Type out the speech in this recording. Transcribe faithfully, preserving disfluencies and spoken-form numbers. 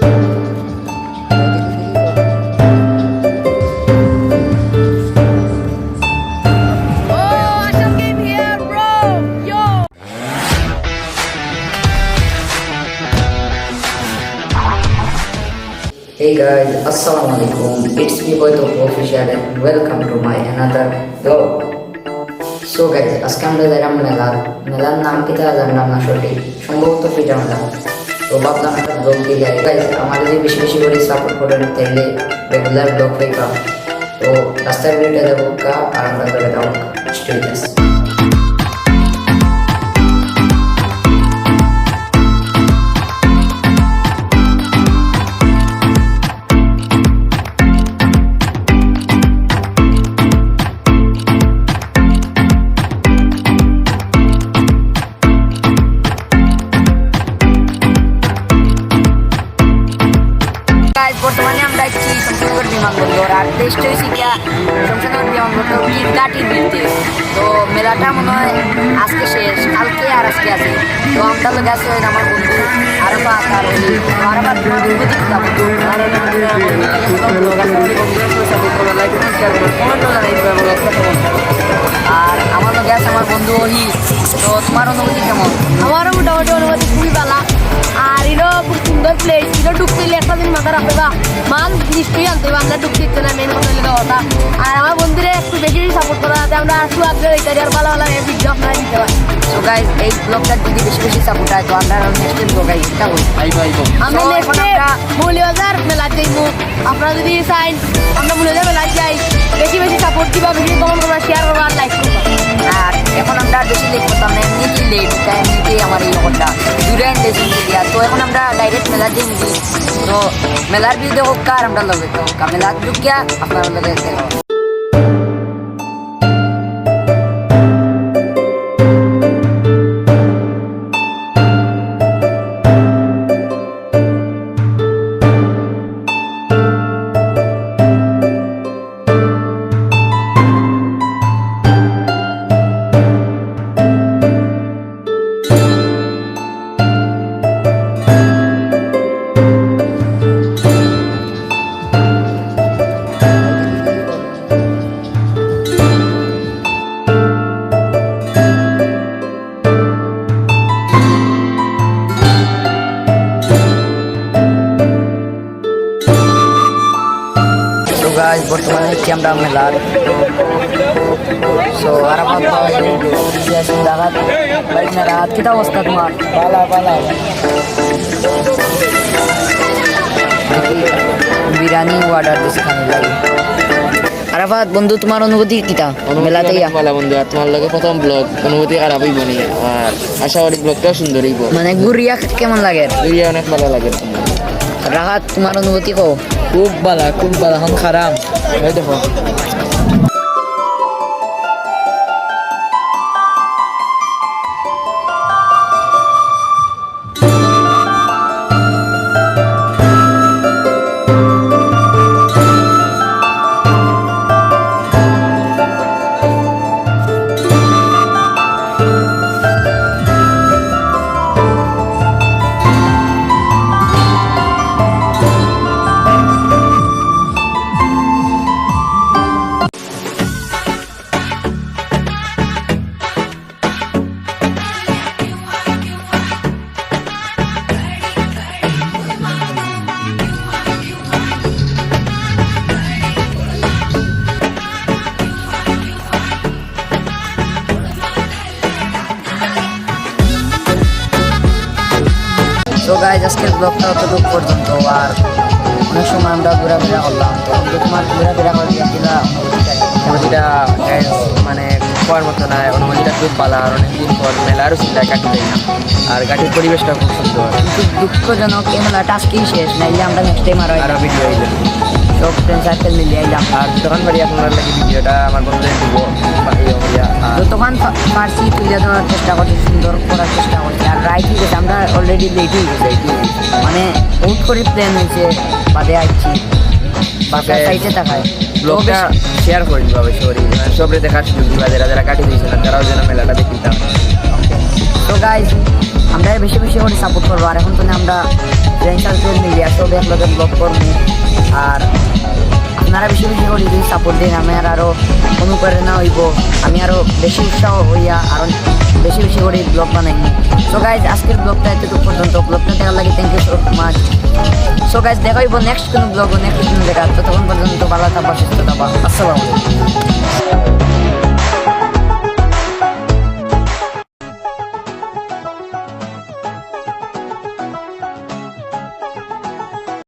Hey guys, Assalamu alaikum. It's me, Boy Topo Official, and welcome to my another vlog. So guys, আজকে আমরা যাইরাম মেলা। মেলার নাম কিতা জানলাম না সঠিক, সম্ভবত ফিটা মেলা। তো ভাবলাম একটা vlog দিয়া যাই। Guys, আমারে যদি বেশি বেশি করি support করইন, তাইলে regular vlog পাইবা। তো রাস্তার ভিডিওটা দেখউক্কা, আর আমরার লগে থাকউক্কা। Stay with us. Guys, বর্তমানে আমরা আছি শমশেরনগর বিমানবন্দর, আর দেশটা অইছে গিয়া শমশেরনগর বিমানবন্দর কি গাটির ভিতরে। তো মেলাটা মনে হয় আজকে শেষ, কালকে আর আজকে আছে। তো আমরার লগে আছে আমার বন্ধু আরাফাত আর অলি। তো আরাফাত, তোমার অনুভূতি কিতা? আর আমার লগে আছে আমার বন্ধু ওহি। তো তোমার অনুভূতি কেমন? আমারও মোটামুটি অনুভূতি খুবই ভালা। আর ইনো খুব সুন্দর place, ইনো ঢুকতে অইলে একটা জিনিস মাথাত রাখবা, মাল নিশ্চয়ই আনতে অইবো, আমরা ঢুকতে দিতো না, main কথা অইলো কথা। আর আমার বন্ধুরে একটু বেশি বেশি support করা, যাতে আমরা আরো আগে ইত্যাদি আর ভালা ভালা video আপনারা দিতে পারি। So guys, এই vlogটা যদি বেশি বেশি support হয়, তো আমরা আরো next vlog আইবো। আইবো, আইবো। আমরা So, এখন next আমরা মৌলভীবাজার মেলাত যাইমু। আপনারা যদি চাইন, আমরা মৌলভীবাজার মেলাত যাই, বেশি বেশি support দিবা, বেশি comment করবা, share করবা, আর like করবা। আর এখন আমরা বেশি late করতাম না, এমনিতেই late, তাই এমনিতেই আমার এই খবরটা দূরে আনতে শুনতে দিয়া। তো এখন আমরা direct মেলাত যাই নাকি? তো মেলার ভিতরে হোক আর আমরা লগে তো হোক, মেলাত ঢুকিয়া আপনারা লগে দেখা হবে। So guys, বর্তমানে আছি আমরা মেলার। So, আরাফাত ভাই, শেষ দেখাত। ভাই, মেলাত কিতা অবস্থা তোমার? ভালা, ভালা। বিরিয়ানি order দিছি, খানি লাগে। আরাফাত বন্ধু, তোমার অনুভূতি কিতা? অনুভূতি মেলাত অনেক আইয়া? ভালা বন্ধু, আর তোমার লগে প্রথম vlog, অনুভূতি খারাপ অইবো নি। আর আশা করি vlogটাও সুন্দর অইবো। মানে ঘুরিয়া কেমন লাগে? ঘুরিয়া অনেক ভালা লাগে। রাহাত, তোমার অনুভূতি কও। খুব ভালা, খুব ভালা, এখন খারাপ। এই দেখো। So guys, আজকের vlogটা অতটুকু পর্যন্ত। আর অনেক সময় আমরা ঘোরাফেরা করলাম, তো আমরা তোমার ঘোরাফেরা করে গেছিলাম। অনুভূতিটা, guys, মানে কওয়ার মতো না, অনুভূতিটা খুব ভালা। আর অনেকদিন পর মেলারও চিন্তায় কাটি যাই না, আর কাটির পরিবেশটা খুব সুন্দর। কিন্তু দুঃখজনক, এই মেলাটা আজকেই শেষ, নাইলে আমরা next time আরো আরো video অইলো। সব friend circle মিলিয়া আইলাম। আর যতক্ষণ পারি আপনারা লাগি videoটা আমার বন্ধু দিব, বাকি অইয়া, আর যতক্ষণ পা-, পারছি তুলিয়া ধরার চেষ্টা করছি, সুন্দর করার চেষ্টা করছি। আর রাইত অই গেছে, আমরা already late অই গেছে, কি মানে হুট করি plan অইছে, বাদে আইছি, বাসার side-এ তাকায়। Vlogটা share করে দিবা, বেশি করি, মানে, সবরে দেখার সুযোগ দিবা, যারা যারা কাটি দিয়েছে না, তারাও যেন মেলাটা দেখতে পারে। So guys, আমরা বেশি বেশি করে support করবো। আর এখন তো আমরা friend circle মিলিয়া সব একলগে ব্লগ করমু। আর আপনারা বেশি বেশি করি যদি সাপোর্ট দেন, আমি আর আরো অনুপ্রেরণা অইবো, আমি আরো বেশি উৎসাহ অইয়া আরো বেশি বেশি করি ব্লগ বানাইমু। সো গাইজ, আজকের ব্লগটা এতটুকু পর্যন্ত। ব্লগটা দেখার লাগি thank you so much. So guys, দেখা অইবো নেক্সট কোনো ব্লগ, নেক্সট কোনো জায়গা। ততক্ষণ পর্যন্ত ভালো থাকবা, সুস্থ থাকবা। আসসালামু আলাইকুম।